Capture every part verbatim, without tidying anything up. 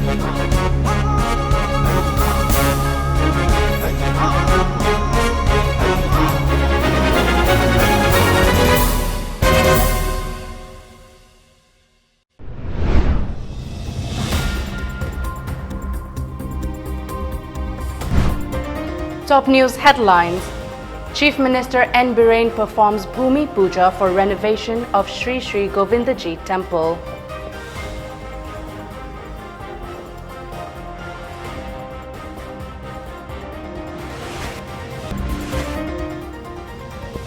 Top news headlines. Chief Minister N Biren performs Bhumi Puja for renovation of Sri Sri Govindaji Temple.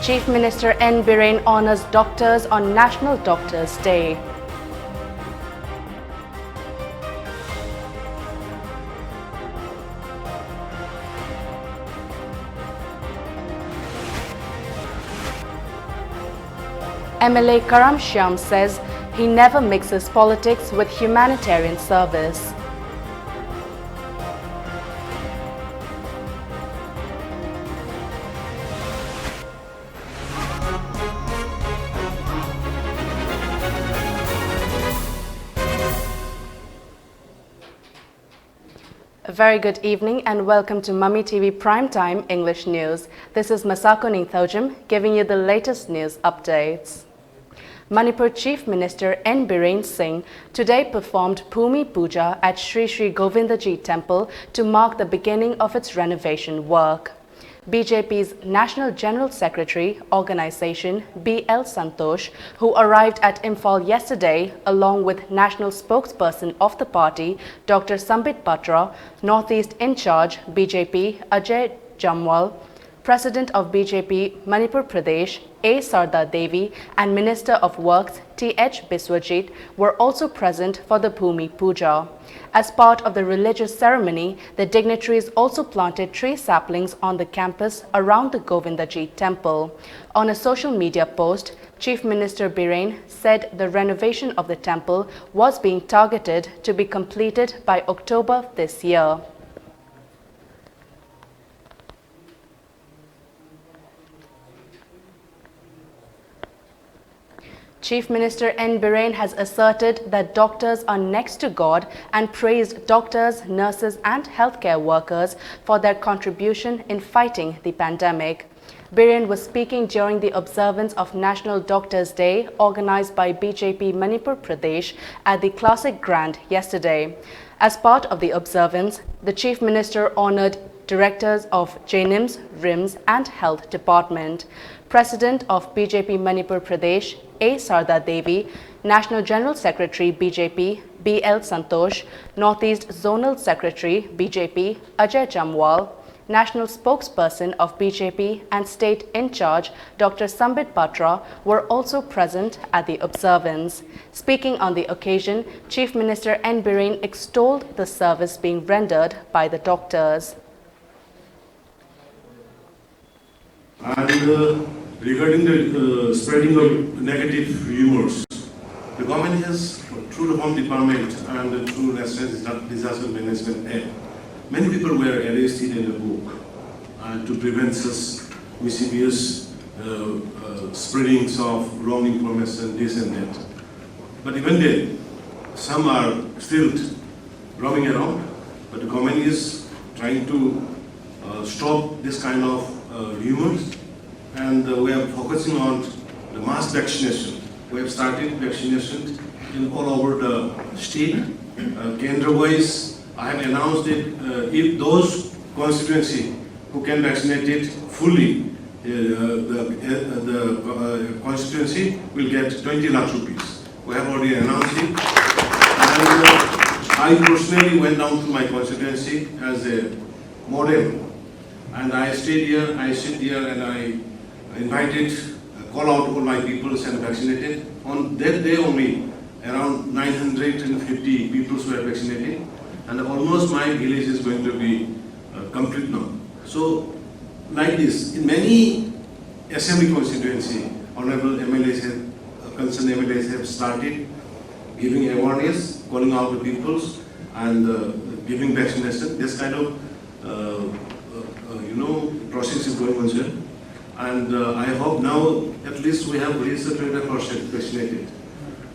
Chief Minister N Biren honors doctors on National Doctors Day. M L A Karam Shyam says he never mixes politics with humanitarian service. A very good evening and welcome to Mummy T V Primetime English News. This is Masako Ningthaojim giving you the latest news updates. Manipur Chief Minister N Biren Singh today performed Bhumi Puja at Sri Sri Govindaji Temple to mark the beginning of its renovation work. B J P's National General Secretary, Organization, B L Santosh, who arrived at Imphal yesterday along with National Spokesperson of the party, Doctor Sambit Patra, Northeast in-charge, B J P, Ajay Jamwal, President of B J P Manipur Pradesh, A Sarda Devi, and Minister of Works, T H Biswajit, were also present for the Bhumi Puja. As part of the religious ceremony, the dignitaries also planted tree saplings on the campus around the Govindaji temple. On a social media post, Chief Minister Biren said the renovation of the temple was being targeted to be completed by October this year. Chief Minister N Biren has asserted that doctors are next to God and praised doctors, nurses, and healthcare workers for their contribution in fighting the pandemic. Biren was speaking during the observance of National Doctors' Day, organized by B J P Manipur Pradesh at the Classic Grand yesterday. As part of the observance, the Chief Minister honored directors of JNIMS, RIMS, and Health Department. President of B J P Manipur Pradesh, A Sarda Devi, National General Secretary B J P, B L Santosh, Northeast Zonal Secretary B J P, Ajay Chamwal, National Spokesperson of B J P and State in-charge Doctor Sambit Patra were also present at the observance. Speaking on the occasion, Chief Minister N Biren extolled the service being rendered by the doctors. And uh, regarding the uh, spreading of negative rumors, the government has, through the Home Department and through National Disa- Disaster Management Act, many people were arrested and booked uh, to prevent such mischievous uh, uh, spreadings of wrong information, this and that. But even then, some are still roaming around. But the government is trying to uh, stop this kind of uh, rumors, and uh, we are focusing on the mass vaccination. We have started vaccination in all over the state. Uh, Kendra-wise, I have announced it. Uh, if those constituency who can vaccinate it fully, uh, the, uh, the uh, constituency will get twenty lakh rupees. We have already announced it. And uh, I personally went down to my constituency as a model. And I stayed here, I sit here, and I invited, uh, call out all my people and vaccinated. On that day only, around nine hundred fifty people were vaccinated. And almost my village is going to be uh, complete now. So, like this, in many assembly constituency, honorable M L As have, uh, concerned M L As have started giving awareness, calling out the peoples, and uh, giving vaccination. This kind of, uh, uh, uh, you know, process is going on, sir. And uh, I hope now at least we have reached the twenty percent vaccinated.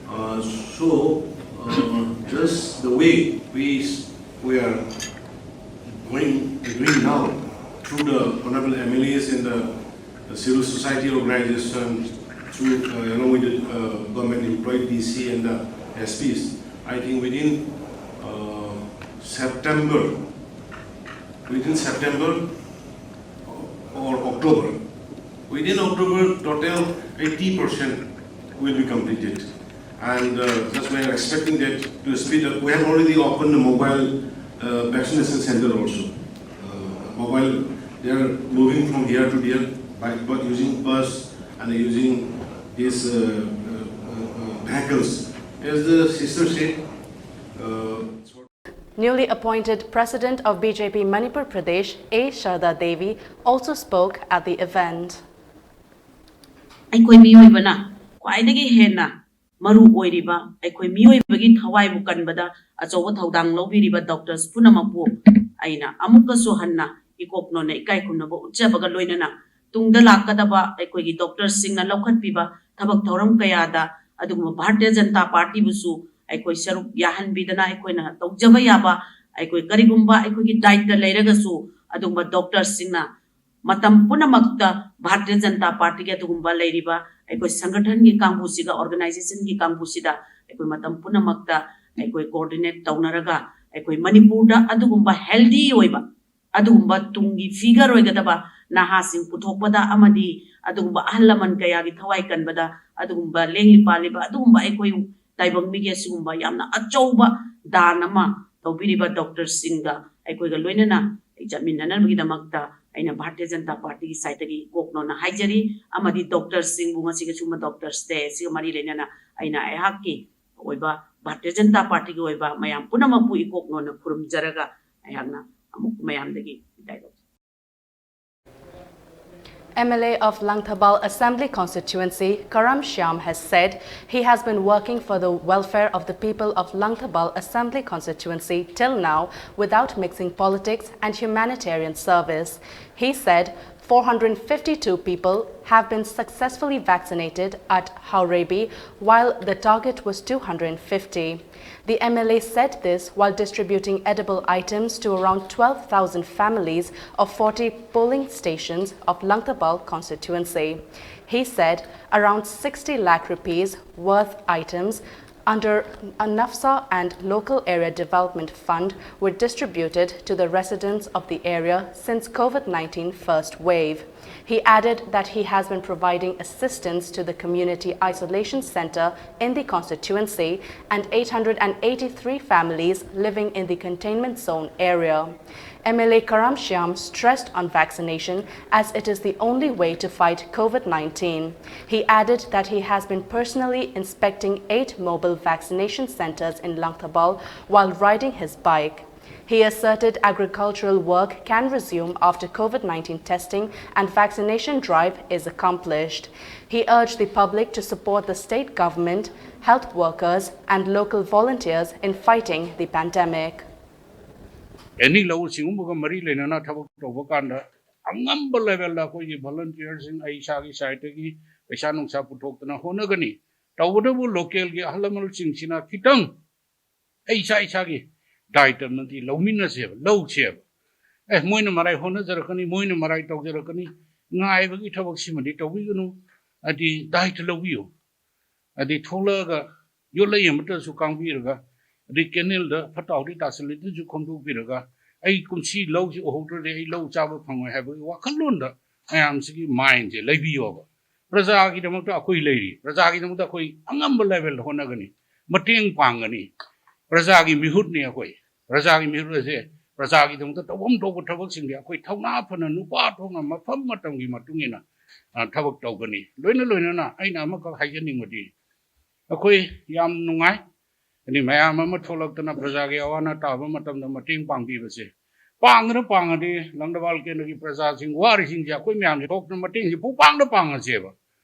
Uh, so, uh, just the way we, we are going, doing now through the honorable M L As and the, the civil society organization, through, uh, along with the uh, government employee D C and the S Ps, I think within uh, September, within September or October, within October, total eighty percent will be completed. And uh, that's why I'm expecting that to speed up. We have already opened the mobile uh, vaccination center also. Uh, mobile, they are moving from here to there by, by using bus and using these uh, uh, uh, vehicles. As the sister said, uh, Newly appointed President of B J P Manipur Pradesh, A Sharda Devi, also spoke at the event. ꯑꯩꯈꯣꯏ ꯃꯤꯑꯣꯏꯕꯅ ꯈ꯭ꯋꯥꯏꯗꯒꯤ ꯍꯦꯟꯅ ꯃꯔꯨ ꯑꯣꯏꯔꯤꯕ ꯑꯩꯈꯣꯏ ꯃꯤꯑꯣꯏꯕꯒꯤ ꯊꯋꯥꯏꯕꯨ ꯀꯟꯕꯗ ꯑꯆꯧꯕ ꯊꯧꯗꯥꯡ ꯂꯧꯕꯤꯔꯤꯕ doctors ꯄꯨꯝꯅꯃꯛꯄꯨ ꯑꯩꯅ ꯑꯃꯨꯛꯀꯁꯨ ꯍꯟꯅ ꯏꯀꯣꯛ ꯅꯣꯟꯅ ꯏꯀꯥꯏ ꯈꯨꯝꯅꯕ ꯎꯠꯆꯕꯒ ꯂꯣꯏꯅꯅ ꯇꯨꯡꯗ ꯂꯥꯛꯀꯗꯕ ꯑꯩꯈꯣꯏꯒꯤ doctorsꯁꯤꯡꯅ ꯂꯧꯈꯠꯄꯤꯕ ꯊꯕꯛ ꯊꯧꯔꯝ ꯀꯌꯥꯗ ꯑꯗꯨꯒꯨꯝꯕ ꯚꯥꯔꯇꯤꯌ ꯖꯅꯇꯥ ꯄꯥꯔꯇꯤꯕꯨꯁꯨ ꯑꯩꯈꯣꯏ ꯁꯔꯨꯛ ꯌꯥꯍꯟꯕꯤꯗꯅ ꯑꯩꯈꯣꯏꯅ ꯇꯧꯖꯕ ꯌꯥꯕ ꯑꯩꯈꯣꯏ ꯀꯔꯤꯒꯨꯝꯕ ꯑꯩꯈꯣꯏꯒꯤ ꯗꯥꯏꯇ ꯂꯩꯔꯒꯁꯨ ꯑꯗꯨꯒꯨꯝꯕ doctorsꯁꯤꯡꯅ ꯃꯇꯝ ꯄꯨꯝꯅꯃꯛꯇ ꯚꯥꯔꯇꯤꯌ ꯖꯅꯇꯥ ꯄꯥꯔꯇꯤꯒꯤ ꯑꯗꯨꯒꯨꯝꯕ ꯂꯩꯔꯤꯕ ꯑꯩꯈꯣꯏ ꯁꯪꯒꯊꯟꯒꯤ ꯀꯥꯡꯕꯨꯁꯤꯒ organizationꯒꯤ ꯀꯥꯡꯕꯨꯁꯤꯗ ꯑꯩꯈꯣꯏ ꯃꯇꯝ ꯄꯨꯝꯅꯃꯛꯇ ꯑꯩꯈꯣꯏ coordinate ꯇꯧꯅꯔꯒ ꯑꯩꯈꯣꯏ ꯃꯅꯤꯄꯨꯔꯗ ꯑꯗꯨꯒꯨꯝꯕ healthy ꯑꯣꯏꯕ ꯑꯗꯨꯒꯨꯝꯕ ꯇꯨꯡꯒꯤ figure ꯑꯣꯏꯒꯗꯕ ꯅꯍꯥꯁꯤꯡ ꯄꯨꯊꯣꯛꯄꯗ ꯑꯃꯗꯤ ꯑꯗꯨꯒꯨꯝꯕ ꯑꯍꯜ ꯂꯃꯟ ꯀꯌꯥꯒꯤ ꯊꯋꯥꯏ ꯀꯟꯕꯗ ꯑꯗꯨꯒꯨꯝꯕ ꯂꯦꯡꯂꯤ ꯄꯥꯜꯂꯤꯕ ꯑꯗꯨꯒꯨꯝꯕ ꯑꯩꯈꯣꯏ ꯇꯥꯏꯕꯪ ꯃꯤꯒꯤ ꯑꯁꯤꯒꯨꯝꯕ ꯌꯥꯝꯅ ꯑꯆꯧꯕ ꯗꯥꯟ ꯑꯃ ꯇꯧꯕꯤꯔꯤꯕ doctorsꯁꯤꯡꯒ ꯑꯩꯈꯣꯏꯒ ꯂꯣꯏꯅꯅ ꯑꯩ ꯆꯠꯃꯤꯟꯅꯅꯕꯒꯤꯗꯃꯛꯇ ꯑꯩꯅ ꯚꯥꯔꯇꯤꯌ ꯖꯅꯇꯥ ꯄꯥꯔꯇꯤꯒꯤ sideꯇꯒꯤ ꯏꯀꯣꯛ ꯅꯣꯟꯅ ꯍꯥꯏꯖꯔꯤ꯫ ꯑꯃꯗꯤ doctorsꯁꯤꯡꯕꯨ ꯉꯁꯤꯒꯤ ꯁꯤꯒꯨꯝꯕ Doctors Day ꯑꯁꯤꯒ ꯃꯔꯤ ꯂꯩꯅꯅ ꯑꯩꯅ ꯑꯩꯍꯥꯛꯀꯤ ꯑꯣꯏꯕ ꯚꯥꯔꯇꯤꯌ ꯖꯅꯇꯥ ꯄꯥꯔꯇꯤꯒꯤ ꯑꯣꯏꯕ ꯃꯌꯥꯝ ꯄꯨꯝꯅꯃꯛꯄꯨ ꯏꯀꯣꯛ ꯅꯣꯟꯅ ꯈꯨꯔꯨꯝꯖꯔꯒ ꯑꯩꯍꯥꯛꯅ ꯑꯃꯨꯛ ꯃꯌꯥꯝꯗꯒꯤ ꯕꯤꯗꯥꯏ ꯂꯧꯖꯩ꯫ M L A of Langthbal Assembly Constituency, Karam Shyam, has said he has been working for the welfare of the people of Langthbal Assembly Constituency till now without mixing politics and humanitarian service. He said Four hundred fifty-two people have been successfully vaccinated at Haurebi, while the target was two hundred fifty. The M L A said this while distributing edible items to around twelve thousand families of forty polling stations of Langtabal constituency. He said around sixty lakh rupees worth items under ANAFSA and Local Area Development Fund were distributed to the residents of the area since COVID nineteen first wave. He added that he has been providing assistance to the community isolation center in the constituency and eight hundred eighty-three families living in the containment zone area. M L A Karam Shyam stressed on vaccination as it is the only way to fight COVID nineteen. He added that he has been personally inspecting eight mobile vaccination centers in Langtabal while riding his bike. He asserted agricultural work can resume after COVID nineteen testing and vaccination drive is accomplished. He urged the public to support the state government, health workers, and local volunteers in fighting the pandemic. ꯑꯦꯅꯤ ꯂꯧꯎ ꯁꯤꯡꯎꯕꯒ ꯃꯔꯤ ꯂꯩꯅꯅ ꯊꯕꯛ ꯇꯧꯕ ꯀꯥꯟꯗ ꯑꯉꯝꯕ ꯂꯦꯚꯦꯜꯗ ꯑꯩꯈꯣꯏꯒꯤ ꯚꯣꯂꯟꯇꯤꯌꯔꯁꯤꯡ ꯑꯩ ꯏꯁꯥꯒꯤ ꯁꯥꯏꯠꯇꯒꯤ ꯄꯩꯁꯥ ꯅꯨꯡꯁꯥ ꯄꯨꯊꯣꯛꯇꯅ ꯍꯣꯠꯅꯒꯅꯤ꯫ ꯇꯧꯕꯇꯕꯨ ꯂꯣꯀꯦꯜꯒꯤ ꯑꯍꯜ ꯂꯃꯟꯁꯤꯡꯁꯤꯅ ꯈꯤꯇꯪ ꯑꯩ ꯏꯁꯥ ꯏꯁꯥꯒꯤ ꯗꯥꯏꯇ ꯑꯃꯗꯤ ꯂꯧꯃꯤꯟꯅꯁꯦꯕ, ꯂꯧꯁꯦꯕ꯫ ꯑꯦ, ꯃꯣꯏꯅ ꯃꯔꯥꯏ ꯍꯣꯠꯅꯖꯔꯛꯀꯅꯤ, ꯃꯣꯏꯅ ꯃꯔꯥꯏ ꯇꯧꯖꯔꯛꯀꯅꯤ, ꯉꯥꯏꯕꯒꯤ ꯊꯕꯛꯁꯤꯃꯗꯤ ꯇꯧꯕꯤꯒꯅꯨ꯫ ꯍꯥꯏꯗꯤ ꯗꯥꯏꯇ ꯂꯧꯕꯤꯌꯨ꯫ ꯍꯥꯏꯗꯤ ꯊꯣꯛꯂꯛꯑꯒ ꯌꯣꯠꯂꯩ ꯑꯃꯠꯇꯁꯨ ꯀꯥꯡꯕꯤꯔꯒ, ꯑꯗꯩ ꯀꯦꯅꯦꯜꯗ ꯐꯠꯇ ꯍꯥꯎꯗꯤ ꯇꯥꯁꯤꯜꯂꯤꯗꯨꯁꯨ ꯈꯣꯝꯗꯣꯛꯄꯤꯔꯒ, ꯑꯩ ꯀꯨꯝꯁꯤ ꯂꯧꯁꯤ ꯎꯍꯧꯗ꯭ꯔꯗꯤ ꯑꯩ ꯂꯧ ꯆꯥꯕ ꯐꯪꯉꯣꯏ ꯍꯥꯏꯕꯒꯤ ꯋꯥꯈꯜꯂꯣꯟꯗ ꯃꯌꯥꯝꯁꯤꯒꯤ ꯃꯥꯏꯟꯁꯦ ꯂꯩꯕꯤꯌꯣꯕ꯫ ꯄ꯭ꯔꯖꯥꯒꯤꯗꯃꯛꯇ ꯑꯩꯈꯣꯏ ꯂꯩꯔꯤ, ꯄ꯭ꯔꯖꯥꯒꯤꯗꯃꯛꯇ ꯑꯩꯈꯣꯏ ꯑꯉꯝꯕ ꯂꯦꯚꯦꯜꯗ ꯍꯣꯠꯅꯒꯅꯤ, ꯃꯇꯦꯡ ꯄꯥꯡꯒꯅꯤ꯫ ꯄ꯭ꯔꯖꯥꯒꯤ ꯃꯤꯍꯨꯠꯅꯤ ꯑꯩꯈꯣꯏ꯫ ꯄ꯭ꯔꯖꯥꯒꯤ ꯃꯤꯍꯨꯠ ꯑꯁꯦ, ꯄ꯭ꯔꯖꯥꯒꯤꯗꯃꯛꯇ ꯇꯧꯐꯝ ꯊꯣꯛꯄ ꯊꯕꯛꯁꯤꯡꯗꯤ ꯑꯩꯈꯣꯏ ꯊꯧꯅꯥ ꯐꯅ ꯅꯨꯄꯥ ꯊꯣꯛꯅ ꯃꯐꯝ ꯃꯇꯝꯒꯤ ꯃꯇꯨꯡ ꯏꯟꯅ, ꯑ, ꯊꯕꯛ ꯇꯧꯒꯅꯤ꯫ ꯂꯣꯏꯅ ꯂꯣꯏꯅꯅ ꯑꯩꯅ ꯑꯃꯈꯛ ꯍꯥꯏꯖꯅꯤꯡꯕꯗꯤ, ꯑꯩꯈꯣꯏ ꯌꯥꯝ ꯅꯨꯡꯉꯥꯏ꯫ ꯍꯥꯏꯗꯤ ꯃꯌꯥꯝ ꯑꯃ ꯊꯣꯛꯂꯛꯇꯅ ꯄ꯭ꯔꯖꯥꯒꯤ ꯑꯋꯥ ꯑꯅꯥ ꯇꯥꯕ ꯃꯇꯝꯗ ꯃꯇꯦꯡ ꯄꯥꯡꯕꯤꯕꯁꯦ꯫ ꯄꯥꯡꯗꯅ ꯄꯥꯡꯉꯗꯤ ꯂꯪꯗꯕꯥꯜ ꯀꯦꯟꯗ꯭ꯔꯒꯤ ꯄ꯭ꯔꯖꯥꯁꯤꯡ ꯋꯥꯔꯤꯁꯤꯡꯁꯦ ꯑꯩꯈꯣꯏ ꯃꯌꯥꯝꯁꯦ ꯊꯣꯛꯇꯅ ꯃꯇꯦꯡꯁꯦ ꯄꯨꯡꯄꯥꯡꯗ ꯄꯥꯡꯉꯁꯦꯕ꯫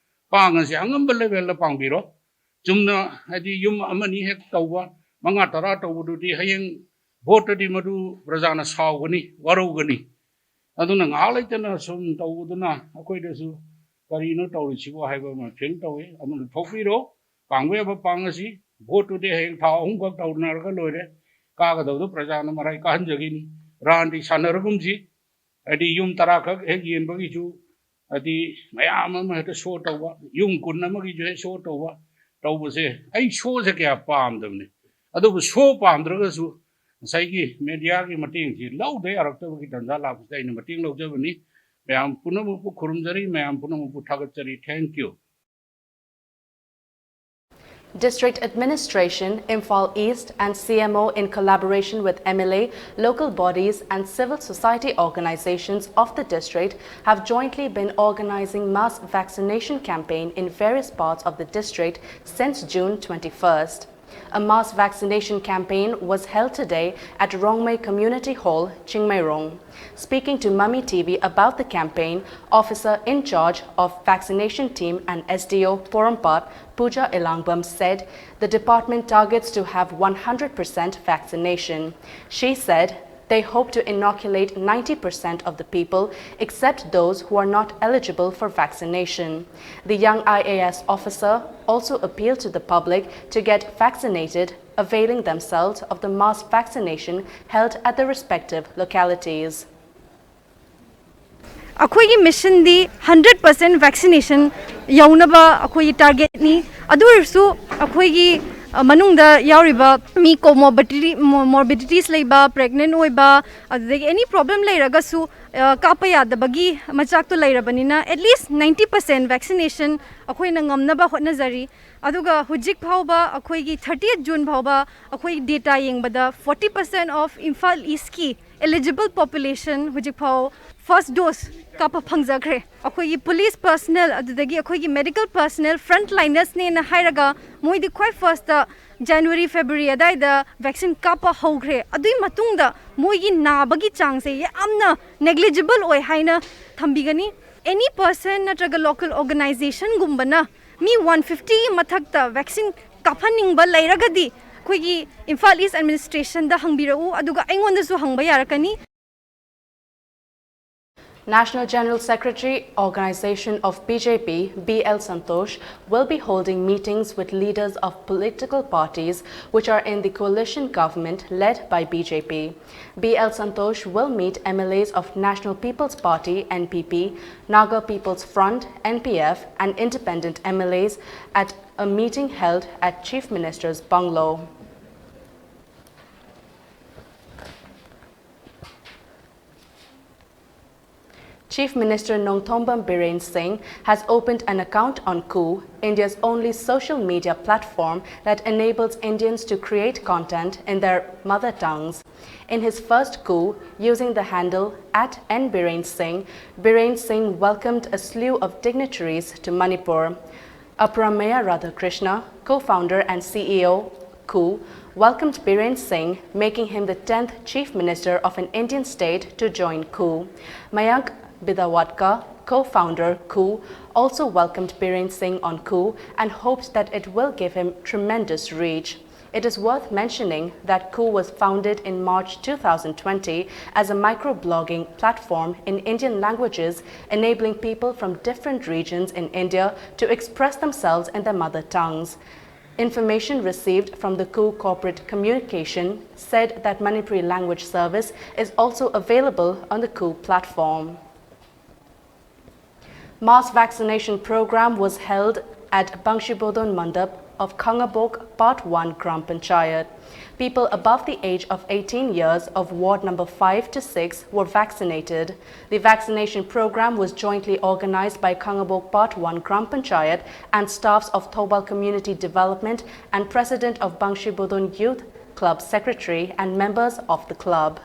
ꯄꯥꯡꯉꯁꯦ, ꯑꯉꯝꯕ ꯂꯦꯚꯦꯜꯗ ꯄꯥꯡꯕꯤꯔꯣ꯫ ꯆꯨꯝꯅ ꯍꯥꯏꯗꯤ ꯌꯨꯝ ꯑꯃꯅꯤ ꯍꯦꯛ ꯇꯧꯕ, ꯃꯉꯥ ꯇꯔꯥ ꯇꯧꯕꯗꯨꯗꯤ ꯍꯌꯦꯡ ꯚꯣꯠꯇꯗꯤ ꯃꯗꯨ ꯄ꯭ꯔꯖꯥꯅ ꯁꯥꯎꯒꯅꯤ, ꯋꯥꯔꯧꯒꯅꯤ꯫ ꯑꯗꯨꯅ ꯉꯥꯏꯍꯥꯛ ꯂꯩꯇꯅ ꯁꯨꯝ ꯇꯧꯕꯗꯨꯅ ꯑꯩꯈꯣꯏꯗꯁꯨ ꯀꯔꯤꯅꯣ ꯇꯧꯔꯤꯁꯤꯕꯣ ꯍꯥꯏꯕ ꯑꯃ ꯐꯤꯜ ꯇꯧꯏ꯫ ꯑꯗꯨꯅ ꯊꯣꯛꯄꯤꯔꯣ, ꯄꯥꯡꯕ ꯌꯥꯕ ꯄꯥꯡꯉꯁꯤ꯫ ꯚꯣꯠꯇꯨꯗꯤ ꯍꯌꯦꯡ ꯊꯥ ꯑꯍꯨꯝꯈꯛ ꯇꯧꯅꯔꯒ ꯂꯣꯏꯔꯦ꯫ ꯀꯥꯒꯗꯕꯗꯣ ꯄ꯭ꯔꯖꯥꯅ ꯃꯔꯥꯏ ꯀꯥꯍꯟꯖꯈꯤꯅꯤ꯫ ꯔꯥꯟꯗꯤ ꯁꯥꯟꯅꯔꯒꯨꯝꯁꯤ꯫ ꯍꯥꯏꯗꯤ ꯌꯨꯝ ꯇꯔꯥꯈꯛ ꯍꯦꯛ ꯌꯦꯟꯕꯒꯤꯁꯨ ꯍꯥꯏꯗꯤ ꯃꯌꯥꯝ ꯑꯃ ꯍꯦꯛꯇ ꯁꯣ ꯇꯧꯕ, ꯌꯨꯝ ꯀꯨꯟ ꯑꯃꯒꯤꯁꯨ ꯍꯦꯛ ꯁꯣ ꯇꯧꯕ, ꯇꯧꯕꯁꯦ ꯑꯩ ꯁꯣꯁꯦ ꯀꯌꯥ ꯄꯥꯝꯗꯕꯅꯤ꯫ ꯑꯗꯨꯕꯨ ꯁꯣ ꯄꯥꯝꯗ꯭ꯔꯒꯁꯨ ꯉꯁꯥꯏꯒꯤ ꯃꯦꯗꯤꯌꯥꯒꯤ ꯃꯇꯦꯡꯁꯤ ꯂꯧꯗ ꯌꯥꯔꯛꯇꯕꯒꯤ ꯇꯥꯟꯖꯥ ꯂꯥꯛꯄꯁꯤꯗ ꯑꯩꯅ ꯃꯇꯦꯡ ꯂꯧꯖꯕꯅꯤ꯫ ꯃꯌꯥꯝ ꯄꯨꯝꯅꯃꯛꯄꯨ ꯈꯨꯔꯨꯝꯖꯔꯤ, ꯃꯌꯥꯝ ꯄꯨꯝꯅꯃꯛꯄꯨ ꯊꯥꯒꯠꯆꯔꯤ꯫ Thank you. District Administration, Imphal East and C M O in collaboration with M L A, local bodies and civil society organizations of the district have jointly been organizing mass vaccination campaign in various parts of the district since June twenty-first. A mass vaccination campaign was held today at Rongmei Community Hall, Chingmeirong. Speaking to Mami T V about the campaign, officer in charge of vaccination team and S D O Porompat, Pooja Elangbam, said the department targets to have one hundred percent vaccination. She said they hope to inoculate ninety percent of the people except those who are not eligible for vaccination. The young I A S officer also appealed to the public to get vaccinated, availing themselves of the mass vaccination held at the respective localities. ꯑꯩꯈꯣꯏꯒꯤ ꯃꯤꯁꯟꯗꯤ hundred percent vaccination ꯌꯧꯅꯕ ꯑꯩꯈꯣꯏꯒꯤ ꯇꯥꯔꯒꯦꯠꯅꯤ꯫ ꯑꯗꯨ ꯑꯣꯏꯔꯁꯨ ꯑꯩꯈꯣꯏꯒꯤ ꯃꯅꯨꯡꯗ ꯌꯥꯎꯔꯤꯕ ꯃꯤ ꯀꯣꯃꯣꯔꯕꯤꯗꯤꯇꯤ ꯃꯣꯔꯕꯤꯗꯤꯇꯤꯁ ꯂꯩꯕ, pregnant ꯑꯣꯏꯕ, ꯑꯗꯨꯗꯒꯤ ꯑꯦꯅꯤ ꯄ꯭ꯔꯣꯕ꯭ꯂꯦꯝ ꯂꯩꯔꯒꯁꯨ ꯀꯥꯞꯄ ꯌꯥꯗꯕꯒꯤ ꯃꯆꯥꯛꯇꯣ ꯂꯩꯔꯕꯅꯤꯅ, ꯑꯦꯠꯂꯤꯁ ꯅꯥꯏꯟꯇꯤ ꯄꯥꯔꯁꯦꯟ ꯚꯦꯛꯁꯤꯅꯦꯁꯟ ꯑꯩꯈꯣꯏꯅ ꯉꯝꯅꯕ ꯍꯣꯠꯅꯖꯔꯤ꯫ ꯑꯗꯨꯒ ꯍꯧꯖꯤꯛ ꯐꯥꯎꯕ ꯑꯩꯈꯣꯏꯒꯤ ꯊꯥꯔꯇꯤꯌꯦꯠ ꯖꯨꯟ ꯐꯥꯎꯕ ꯑꯩꯈꯣꯏ ꯗꯦꯇꯥ ꯌꯦꯡꯕꯗ ꯐꯣꯔꯇꯤ ꯄꯥꯔꯁꯦꯟ ꯑꯣꯐ ꯏꯝꯐꯥꯜ ꯏꯁꯀꯤ eligible population ꯍꯧꯖꯤꯛ ꯐꯥꯎ ꯐꯥꯔꯁ ꯗꯣꯁ ꯀꯥꯞꯄ ꯐꯪꯖꯈ꯭ꯔꯦ꯫ ꯑꯩꯈꯣꯏꯒꯤ ꯄꯨꯂꯤꯁ ꯄꯔꯁꯅꯦꯜ, ꯑꯗꯨꯗꯒꯤ ꯑꯩꯈꯣꯏꯒꯤ ꯃꯦꯗꯤꯀꯦꯜ ꯄꯔꯁꯅꯦꯜ, ꯐ꯭ꯔꯟꯠ ꯂꯥꯏꯅꯔꯁꯅꯦꯅ ꯍꯥꯏꯔꯒ ꯃꯣꯏꯗꯤ ꯈ꯭ꯋꯥꯏ ꯐꯥꯔꯁꯇ ꯖꯅꯋꯥꯔꯤ ꯐꯦꯕ꯭ꯔꯨꯋꯥꯔꯤ ꯑꯗꯥꯏꯗ ꯚꯦꯛꯁꯤꯟ ꯀꯥꯞꯄ ꯍꯧꯈ꯭ꯔꯦ꯫ ꯑꯗꯨꯒꯤ ꯃꯇꯨꯡꯗ ꯃꯣꯏꯒꯤ ꯅꯥꯕꯒꯤ ꯆꯥꯡꯁꯦ ꯌꯥꯝꯅ ꯅꯦꯒ꯭ꯂꯤꯖꯤꯕꯜ ꯑꯣꯏ ꯍꯥꯏꯅ ꯊꯝꯕꯤꯒꯅꯤ꯫ ꯑꯦꯅꯤ ꯄꯔꯁꯟ ꯅꯠꯇ꯭ꯔꯒ ꯂꯣꯀꯦꯜ ꯑꯣꯔꯒꯅꯥꯏꯖꯦꯁꯟꯒꯨꯝꯕꯅ ꯃꯤ ꯋꯥꯟ ꯐꯤꯐꯇꯤꯒꯤ ꯃꯊꯛꯇ ꯚꯦꯛꯁꯤꯟ ꯀꯥꯞꯍꯟꯅꯤꯡꯕ ꯂꯩꯔꯒꯗꯤ ꯑꯩꯈꯣꯏꯒꯤ ꯏꯝꯐꯥꯜ ꯏꯁ ꯑꯦꯗꯃꯤꯅꯤꯁꯇ꯭ꯔꯦꯁꯟꯗ ꯍꯪꯕꯤꯔꯛꯎ, ꯑꯗꯨꯒ ꯑꯩꯉꯣꯟꯗꯁꯨ ꯍꯪꯕ ꯌꯥꯔꯛꯀꯅꯤ꯫ National General Secretary, Organization of B J P, B L Santosh, will be holding meetings with leaders of political parties which are in the coalition government led by B J P. B L Santosh will meet M L As of National People's Party, N P P, Naga People's Front, N P F, and independent M L As at a meeting held at Chief Minister's bungalow. Chief Minister Nongthombam Biren Singh has opened an account on Koo, India's only social media platform that enables Indians to create content in their mother tongues. In his first Koo, using the handle at N Biren Singh, Biren Singh welcomed a slew of dignitaries to Manipur. Aparamaya Radhakrishna, co-founder and C E O Koo, welcomed Biren Singh, making him the tenth Chief Minister of an Indian state to join Koo. Mayank Bidawatka, co-founder Koo, also welcomed Biren Singh on Koo and hoped that it will give him tremendous reach. It is worth mentioning that Koo was founded in March two thousand twenty as a microblogging platform in Indian languages, enabling people from different regions in India to express themselves in their mother tongues. Information received from the Koo corporate communication said that Manipuri language service is also available on the Koo platform. Mass vaccination program was held at Bangshibodon Mandap of Khangabok Part one Gram Panchayat. People above the age of eighteen years of ward number five to six were vaccinated. The vaccination program was jointly organized by Khangabok Part one Gram Panchayat and staffs of Thoubal Community Development and President of Bangshibodon Youth Club Secretary and members of the club.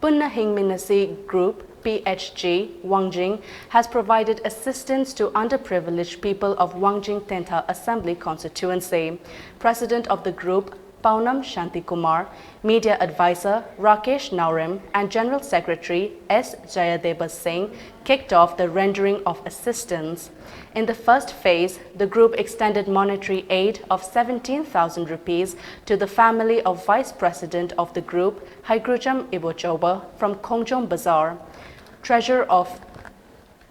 Punna Hingminasi Group, P H G, Wangjing, has provided assistance to underprivileged people of Wangjing Tentha Assembly Constituency. President of the group, Paonam Shantikumar, Media Advisor Rakesh Naorem, and General Secretary S Jayadeva Singh kicked off the rendering of assistance. In the first phase, the group extended monetary aid of seventeen thousand rupees to the family of Vice President of the group, Haigrujam Ibochoba from Khongjom Bazar. Treasurer of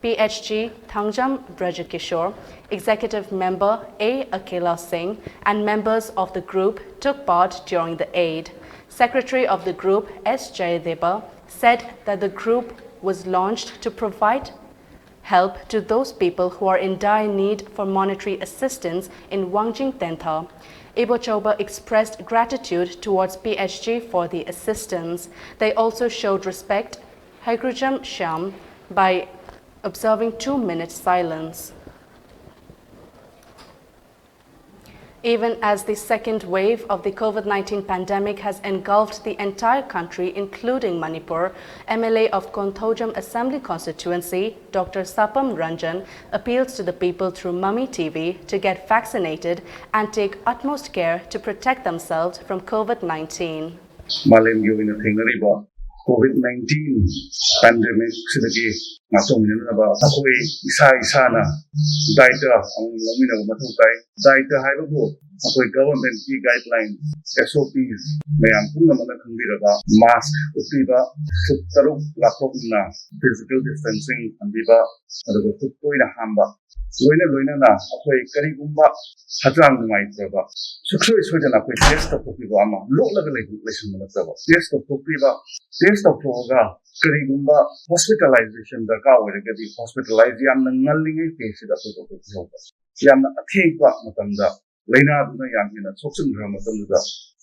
P H G Thangjam Brajakishore, Executive Member A Akela Singh, and members of the group took part during the aid. Secretary of the group S Jayadeva said that the group was launched to provide help to those people who are in dire need for monetary assistance in Wangjing Tentha. Ibochoba expressed gratitude towards P H G for the assistance. They also showed respect Haigrujam Shyam by observing two minutes silence. Even as the second wave of the COVID nineteen pandemic has engulfed the entire country, including Manipur, M L A of Konthoujam Assembly Constituency, Doctor Sapam Ranjan, appeals to the people through Mummy T V to get vaccinated and take utmost care to protect themselves from COVID nineteen. ꯃꯥꯂꯦꯝꯒꯤ ꯑꯣꯏꯅ ꯊꯦꯡꯅꯔꯤꯕ COVID nineteen pandemic ꯁꯤꯗꯒꯤ ꯉꯥꯛꯊꯣꯛꯃꯤꯟꯅꯅꯕ ꯑꯩꯈꯣꯏ ꯏꯁꯥ ꯏꯁꯥꯅ ꯗꯥꯏꯇ ꯑꯃꯃꯝ ꯂꯧꯃꯤꯟꯅꯕ ꯃꯊꯧ ꯇꯥꯏ꯫ ꯗꯥꯏꯇ ꯍꯥꯏꯕꯕꯨ ꯑꯩꯈꯣꯏ ꯒꯚꯔꯟꯃꯦꯟꯠꯀꯤ ꯒꯥꯏꯗꯂꯥꯏꯟ, S O Ps ꯃꯌꯥꯝ ꯄꯨꯝꯅꯃꯛꯅ ꯈꯪꯕꯤꯔꯕ ꯃꯥꯁꯛ ꯎꯞꯄꯤꯕ, ꯐꯨꯠ ꯇꯔꯨꯛ ꯂꯥꯞꯊꯣꯛꯅ ꯐꯤꯖꯤꯀꯦꯜ ꯗꯤꯁꯇꯦꯟꯁꯤꯡ ꯊꯝꯕꯤꯕ, ꯑꯗꯨꯒ ꯈꯨꯠ ꯇꯣꯏꯅ ꯍꯥꯝꯕ, ꯂꯣꯏꯅ ꯂꯣꯏꯅꯅ ꯑꯩꯈꯣꯏ ꯀꯔꯤꯒꯨꯝꯕ ꯍꯛꯆꯥꯡ ꯅꯨꯡꯉꯥꯏꯇ꯭ꯔꯕ ꯁꯨꯡꯁꯣꯏ ꯁꯣꯏꯗꯅ ꯑꯩꯈꯣꯏ ꯇꯦꯁ ꯇꯧꯊꯣꯛꯄꯤꯕ ꯑꯃ ꯂꯣꯠꯂꯒ ꯂꯩꯕ ꯂꯩꯁꯟꯕ ꯅꯠꯇꯕ ꯇꯦꯁ ꯇꯧꯊꯣꯛꯄꯤꯕ, ꯇꯦꯁ ꯇꯧꯊꯣꯛꯑꯒ ꯀꯔꯤꯒꯨꯝꯕ ꯍꯣꯁꯄꯤꯇꯥꯂꯥꯏꯖꯦꯁꯟ ꯗꯔꯀꯥꯔ ꯑꯣꯏꯔꯒꯗꯤ ꯍꯣꯁꯄꯤꯇꯥꯂꯥꯏꯖ ꯌꯥꯝꯅ ꯉꯜꯂꯤꯉꯩ ꯐꯦꯁꯁꯤꯗ ꯑꯩꯈꯣꯏ ꯇꯧꯊꯣꯛꯄꯤꯍꯧꯕ, ꯌꯥꯝꯅ ꯑꯊꯦꯡꯕ ꯃꯇꯝꯗ ꯂꯥꯏꯅꯥꯗꯨꯅ ꯌꯥꯝ ꯍꯦꯟꯅ ꯁꯣꯛꯆꯟꯈ꯭ꯔꯕ ꯃꯇꯝꯗꯨꯗ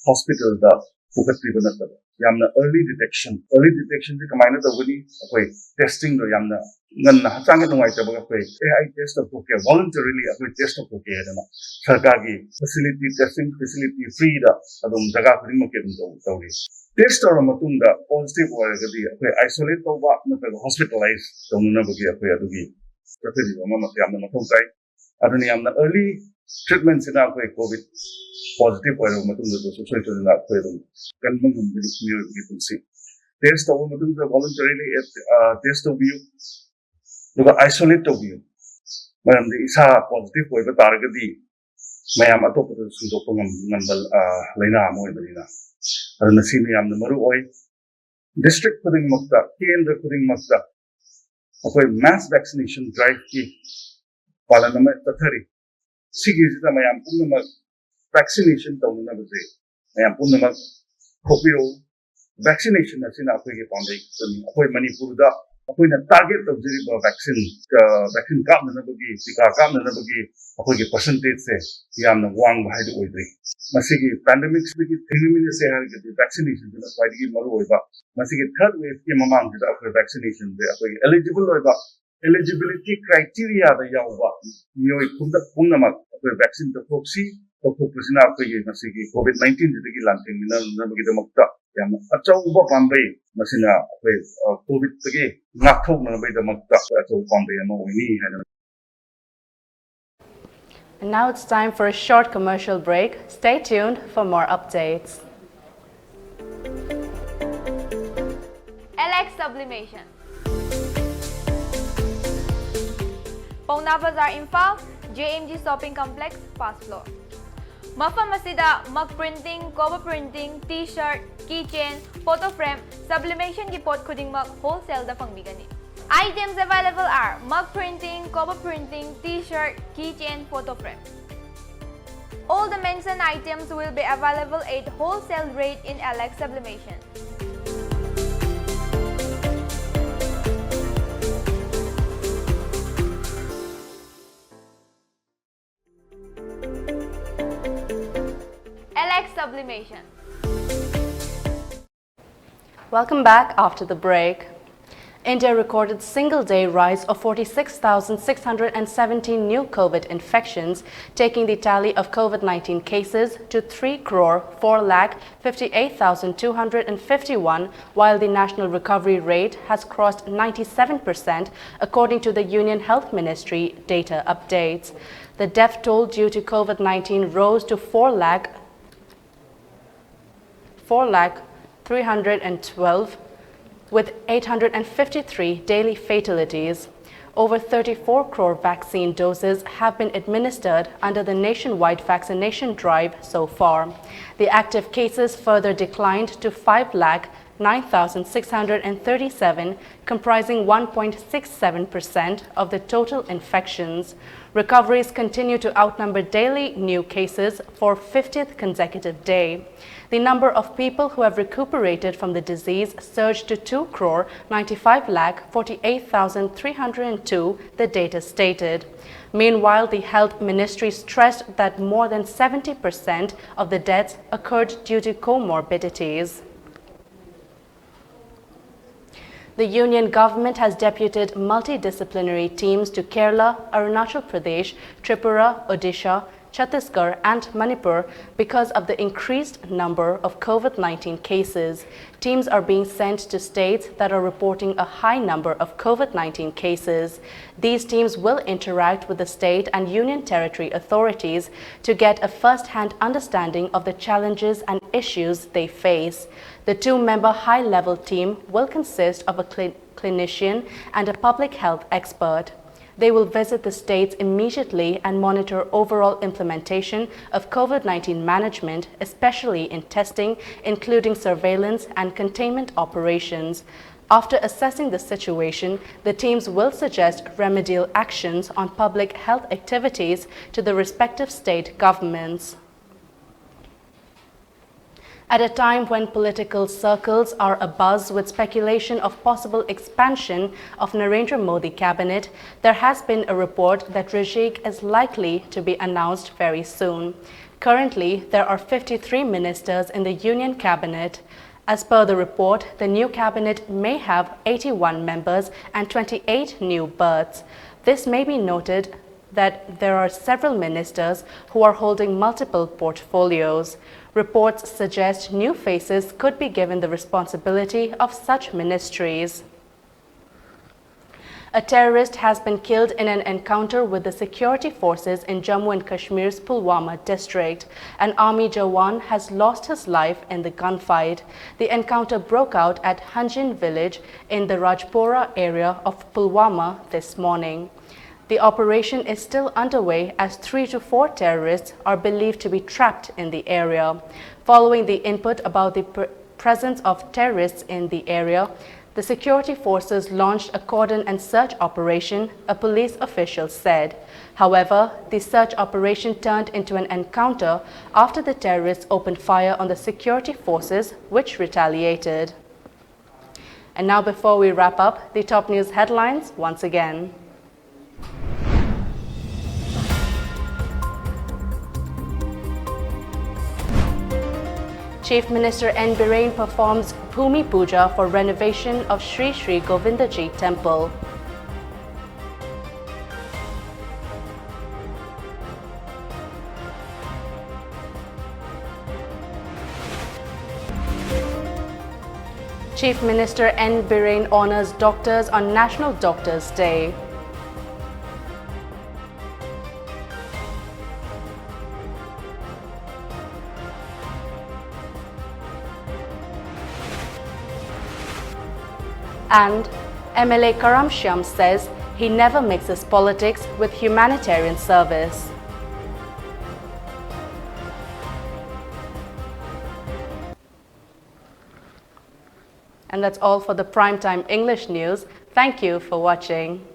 ꯍꯣꯁꯄꯤꯇꯥꯜꯗ ꯄꯨꯈꯠꯄꯤꯕ ꯅꯠꯇꯕ ꯌꯥꯝꯅ early detection, early detectionꯁꯦ ꯀꯃꯥꯏꯅ ꯇꯧꯒꯅꯤ? ꯑꯩꯈꯣꯏ ꯇꯦꯁꯇꯤꯡꯗꯣ ꯌꯥꯝꯅ ꯉꯟꯅ ꯍꯛꯆꯥꯡꯒ ꯅꯨꯡꯉꯥꯏꯇꯕꯒ ꯑꯩꯈꯣꯏ ꯑꯦ ꯑꯩ ꯇꯦꯁ ꯇꯧꯊꯣꯛꯀꯦ, voluntarily ꯑꯩꯈꯣꯏ ꯇꯦꯁ ꯇꯧꯊꯣꯛꯀꯦ ꯍꯥꯏꯗꯅ ꯁꯔꯀꯥꯔꯒꯤ ꯐꯦꯁꯤꯂꯤꯇꯤ, ꯇꯦꯁꯇꯤꯡ ꯐꯦꯁꯤꯂꯤꯇꯤ ꯐ꯭ꯔꯤꯗ ꯑꯗꯨꯝ ꯖꯒꯥ ꯈꯨꯗꯤꯡꯃꯛꯀꯤ ꯑꯗꯨꯝ ꯇꯧ- ꯇꯧꯔꯤ꯫ ꯇꯦꯁ ꯇꯧꯔꯕ ꯃꯇꯨꯡꯗ ꯄꯣꯖꯤꯇꯤꯚ ꯑꯣꯏꯔꯒꯗꯤ ꯑꯩꯈꯣꯏ ꯑꯥꯏꯁꯣꯂꯦꯠ ꯇꯧꯕ ꯅꯠꯇ꯭ꯔꯒ ꯍꯣꯁꯄꯤꯇꯥꯂꯥꯏꯖ ꯇꯧꯅꯅꯕꯒꯤ ꯑꯩꯈꯣꯏ ꯑꯗꯨꯒꯤ ꯆꯠꯊꯕꯤꯕ ꯑꯃ ꯌꯥꯝꯅ ꯃꯊꯧ ꯇꯥꯏ꯫ ꯑꯗꯨꯅ ꯌꯥꯝꯅ early ꯇ꯭ꯔꯤꯠꯃꯦꯟꯁꯤꯅ ꯑꯩꯈꯣꯏ ꯀꯣꯚꯤꯗ ꯄꯣꯖꯤꯇꯤꯚ ꯑꯣꯏꯔꯕ ꯃꯇꯨꯡꯗꯁꯨ ꯁꯨꯡꯁꯣꯏ ꯁꯣꯏꯗꯅ ꯑꯩꯈꯣꯏ ꯑꯗꯨꯝ ꯀꯟꯕ ꯉꯝꯒꯅꯤ ꯃꯤꯑꯣꯏꯕꯒꯤ ꯄꯨꯟꯁꯤ꯫ ꯇꯦꯁ ꯇꯧꯕ ꯃꯇꯨꯡꯗ ꯚꯣꯂꯨꯟꯇꯔꯤꯂꯤ ꯇꯦꯁ ꯇꯧꯕꯤꯌꯨ, ꯑꯗꯨꯒ ꯑꯥꯏꯁꯣꯂꯦꯠ ꯇꯧꯕꯤꯌꯨ꯫ ꯃꯔꯝꯗꯤ ꯏꯁꯥ ꯄꯣꯖꯤꯇꯤꯚ ꯑꯣꯏꯕ ꯇꯥꯔꯒꯗꯤ ꯃꯌꯥꯝ ꯑꯇꯣꯞꯄꯗꯁꯨ ꯁꯟꯗꯣꯛꯄ ꯉꯝ- ꯉꯝꯕ ꯑ, ꯂꯥꯏꯅꯥ ꯑꯃ ꯑꯣꯏꯕꯅꯤꯅ꯫ ꯑꯗꯨꯅ ꯁꯤ ꯃꯌꯥꯝꯅ ꯃꯔꯨ ꯑꯣꯏ꯫ ꯗꯤꯁꯇ꯭ꯔꯤꯛ ꯈꯨꯗꯤꯡꯃꯛꯇ, ꯀꯦꯟꯗ꯭ꯔ ꯈꯨꯗꯤꯡꯃꯛꯇ ꯑꯩꯈꯣꯏ ꯃꯥꯁ ꯚꯦꯛꯁꯤꯅꯦꯁꯟ ꯗ꯭ꯔꯥꯏꯚꯀꯤ ꯄꯥꯂꯟ ꯑꯃ ꯆꯠꯊꯔꯤ꯫ ꯁꯤꯒꯤꯁꯤꯗ ꯃꯌꯥꯝ ꯄꯨꯝꯅꯃꯛ ꯚꯦꯛꯁꯤꯅꯦꯁꯟ ꯇꯧꯅꯅꯕꯁꯦ ꯃꯌꯥꯝ ꯄꯨꯝꯅꯃꯛ ꯊꯣꯛꯄꯤꯔꯛꯎ꯫ ꯚꯦꯛꯁꯤꯅꯦꯁꯟ ꯑꯁꯤꯅ ꯑꯩꯈꯣꯏꯒꯤ ꯄꯥꯝꯕꯩ ꯈꯛꯇꯅꯤ꯫ ꯑꯩꯈꯣꯏ ꯃꯅꯤꯄꯨꯔꯗ ꯑꯩꯈꯣꯏꯅ ꯇꯥꯔꯒꯦꯠ ꯇꯧꯖꯔꯤꯕ ꯚꯦꯛꯁꯤꯟ, ꯚꯦꯛꯁꯤꯟ ꯀꯥꯞꯅꯅꯕꯒꯤ, ꯇꯤꯀꯥ ꯀꯥꯞꯅꯅꯕꯒꯤ ꯑꯩꯈꯣꯏꯒꯤ ꯄꯔꯁꯦꯟꯇꯦꯖꯁꯦ ꯌꯥꯝꯅ ꯋꯥꯡꯕ ꯍꯥꯏꯗꯨ ꯑꯣꯏꯗ꯭ꯔꯤ꯫ ꯃꯁꯤꯒꯤ ꯄꯦꯟꯗꯦꯃꯤꯛꯁꯤꯗꯒꯤ ꯊꯦꯡꯅꯃꯤꯟꯅꯁꯦ ꯍꯥꯏꯔꯒꯗꯤ ꯚꯦꯛꯁꯤꯅꯦꯁꯟꯁꯤꯅ ꯈ꯭ꯋꯥꯏꯗꯒꯤ ꯃꯔꯨ ꯑꯣꯏꯕ꯫ ꯃꯁꯤꯒꯤ ꯊꯥꯔꯠ ꯋꯦꯚꯀꯤ ꯃꯃꯥꯡꯁꯤꯗ ꯑꯩꯈꯣꯏ ꯚꯦꯛꯁꯤꯅꯦꯁꯟꯁꯦ ꯑꯩꯈꯣꯏꯒꯤ ꯑꯦꯂꯤꯖꯤꯕꯜ ꯑꯣꯏꯕ, eligibility criteriaꯗ ꯌꯥꯎꯕ ꯃꯤꯑꯣꯏ ꯄꯨꯝꯅ- ꯄꯨꯝꯅꯃꯛ ꯑꯩꯈꯣꯏ ꯚꯦꯛꯁꯤꯟ ꯇꯧꯊꯣꯛꯁꯤ꯫ ꯇꯧꯊꯣꯛꯄꯁꯤꯅ ꯑꯩꯈꯣꯏꯒꯤ ꯃꯁꯤꯒꯤ ꯀꯣꯚꯤꯗ ꯅꯥꯏꯟꯇꯤꯟꯁꯤꯗꯒꯤ ꯂꯥꯟꯊꯦꯡꯅꯅꯕꯒꯤꯗꯃꯛꯇ ꯌꯥꯝꯅ ꯑꯆꯧꯕ ꯄꯥꯝꯕꯩ꯫ ꯃꯁꯤꯅ ꯑꯩꯈꯣꯏ, ꯑ, ꯀꯣꯚꯤꯗꯇꯒꯤ ꯉꯥꯛꯊꯣꯛꯅꯅꯕꯒꯤꯗꯃꯛꯇ ꯑꯆꯧꯕ ꯄꯥꯝꯕꯩ ꯑꯃ ꯑꯣꯏꯅꯤ ꯍꯥꯏꯅ And now it's time for a short commercial break. Stay tuned for more updates. Alex Sublimation. Paona Bazar, Imphal, J M G Shopping Complex, first floor. ꯃꯐꯝ ꯑꯁꯤꯗ mug printing, cover printing, T-shirt, keychain, photo frame, sublimationꯒꯤ ꯄꯣꯠ ꯈꯨꯗꯤꯡꯃꯛ wholesaleꯗ ꯐꯪꯕꯤꯒꯅꯤ꯫ Items available are mug printing, cover printing, T-shirt, keychain, photo frame. All the mentioned items will be available at wholesale rate in Alex Sublimation. Alex Sublimation. Welcome back after the break. India recorded single-day rise of forty-six thousand six hundred and seventeen new COVID infections, taking the tally of COVID nineteen cases to three crore four lakh fifty-eight thousand two hundred and fifty-one, while the national recovery rate has crossed ninety-seven percent, according to the Union Health Ministry data updates. The death toll due to COVID nineteen rose to four lakh four lakh three hundred and twelve, with eight hundred and fifty-three daily fatalities. Over thirty-four crore vaccine doses have been administered under the nationwide vaccination drive so far. The active cases further declined to five lakh nine thousand six hundred and thirty-seven, comprising one point six seven percent of the total infections. Recoveries continue to outnumber daily new cases for fiftieth consecutive day. The number of people who have recuperated from the disease surged to two crore ninety-five lakh forty-eight thousand three hundred and two, the data stated. Meanwhile, the health ministry stressed that more than seventy percent of the deaths occurred due to comorbidities. The union government has deputed multidisciplinary teams to Kerala, Arunachal Pradesh, Tripura, Odisha, Chhattisgarh and Manipur because of the increased number of COVID nineteen cases. Teams are being sent to states that are reporting a high number of COVID nineteen cases. These teams will interact with the state and union territory authorities to get a first-hand understanding of the challenges and issues they face. The two-member high-level team will consist of a cli- clinician and a public health expert. They will visit the states immediately and monitor overall implementation of COVID nineteen management, especially in testing, including surveillance and containment operations. After assessing the situation, the teams will suggest remedial actions on public health activities to the respective state governments. At a time when political circles are abuzz with speculation of possible expansion of Narendra Modi cabinet, there has been a report that Rishik is likely to be announced very soon. Currently, there are fifty-three ministers in the union cabinet. As per the report, the new cabinet may have eighty-one members and twenty-eight new berths. This may be noted that there are several ministers who are holding multiple portfolios. Reports suggest new faces could be given the responsibility of such ministries. A terrorist has been killed in an encounter with the security forces in Jammu and Kashmir's Pulwama district. An army jawan has lost his life in the gunfight. The encounter broke out at Hanjin village in the Rajpora area of Pulwama this morning. The operation is still underway as three to four terrorists are believed to be trapped in the area. Following the input about the pr- presence of terrorists in the area, the security forces launched a cordon and search operation, a police official said. However, the search operation turned into an encounter after the terrorists opened fire on the security forces, which retaliated. And now, before we wrap up, the top news headlines once again. Chief Minister N Biren performs Bhumi Puja for renovation of Sri Sri Govindaji Temple. Chief Minister N Biren honors doctors on National Doctors Day. And M L A Karam Shyam says he never mixes politics with humanitarian service. And that's all for the Primetime English News. Thank you for watching.